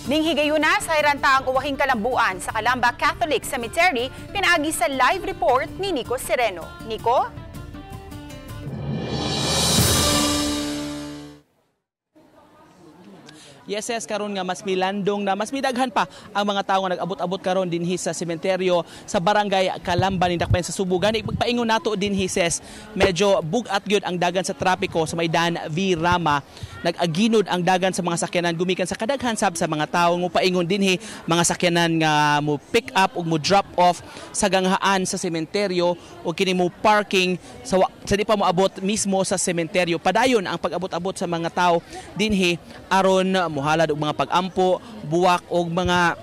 Ning higayuna, sayran ta ang uwahing kalambuan sa Calamba Catholic Cemetery, pinaagi sa live report ni Nico Sereno. Nico? Yes, yes, karon nga mas milandong na mas midaghan pa ang mga tawo nga nag-abot-abot karon dinhi sa sementeryo sa Barangay Calamba ni Dakbayan sa Subo. Gani pagpaingon nato dinhi, ses, medyo bug-at gyud ang dagan sa trapiko sa may Dan V. Rama. Nag-aginod ang dagan sa mga sakyanan gumikan sa kadaghan sab sa mga tawo nga paingon dinhi, mga sakyanan nga mo pick up ug mo drop off sa ganghaan sa sementeryo o kini mo parking sa di pa moabot mismo sa sementeryo. Padayon ang pag-abot-abot sa mga tawo dinhi aron muhalad og mga pag-ampo, buwak og mga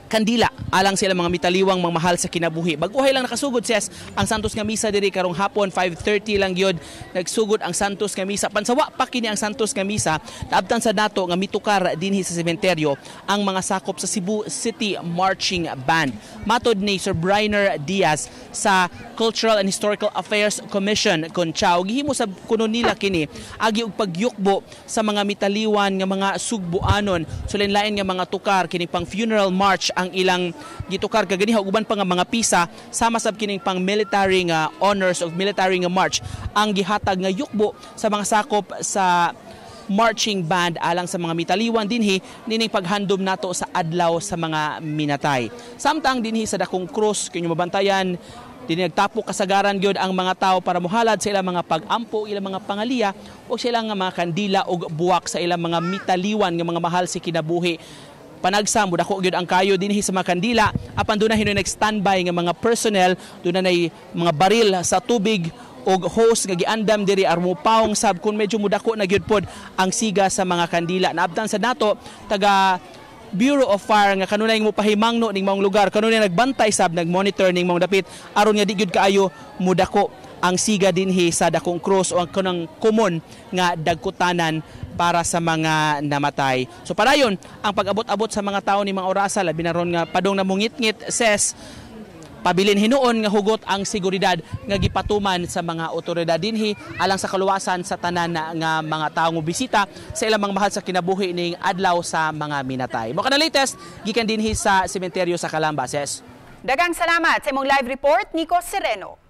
kandila alang sila mga mitaliwang mga mahal sa kinabuhi. Baguhay lang nakasugod, ses, ang Santos nga misa diri karong hapon 5:30 lang gyud nagsugod ang Santos nga misa. Pansawa pa kini ang Santos nga misa, naabtan sa nato nga mitukar dinhi sa sementeryo ang mga sakop sa Cebu City Marching Band. Matod ni Sir Briner Diaz sa Cultural and Historical Affairs Commission Conchao, gihimo sab kuno nila kini agi og pagyukbo sa mga mitaliwan nga mga sugbuanon. So lain-lain nga mga tukar kini pang funeral march ang ilang gitukar kaganiha ug uban pa nga mga pisa sama sab kining pang military nga honors of military nga march ang gihatag nga yukbo sa mga sakop sa marching band alang sa mga mitaliwan dinhi nining paghandom nato sa adlaw sa mga minatay. Samtang dinhi sa Dakong Krus kinyo mabantayan dinhi nagtapok kasagaran gyud ang mga tao para mohalad sa ilang mga pag-ampo, ilang mga pangaliya o sa ilang mga kandila ug buwak sa ilang mga mitaliwan nga mga mahal sa kinabuhi. Panagsa mo dako gyud ang kayo dinhi sa mga kandila apan doon na hinoy nag-standby nga mga personnel, doon na nay mga baril sa tubig og hose nga giandam diri aron mopaong sab kun medyo mudako na gyud pod ang siga sa mga kandila. Naabtan sa nato taga Bureau of Fire nga kanunay mo pahimangno ning maong lugar, kanunay nagbantay sab, nagmonitor ning maong dapit aron nga di gyud kaayo mudako ang siga dinhi sa Dakong Krus o ang kanang common nga dagkutanan para sa mga namatay. So padayon ang pag-abot-abot sa mga tao ni mga orasa, labi na ron nga padong namungitngit, ses, pabilin hinuon nga hugot ang seguridad nga gipatuman sa mga otoridad dinhi alang sa kaluwasan sa tanan nga mga tawo nga bisita sa ilang mga mahal sa kinabuhi ning adlaw sa mga minatay. Mo kana latest gikan dinhi sa sementeryo sa Calamba, ses. Daghang salamat sa imong live report, Nico Sereno.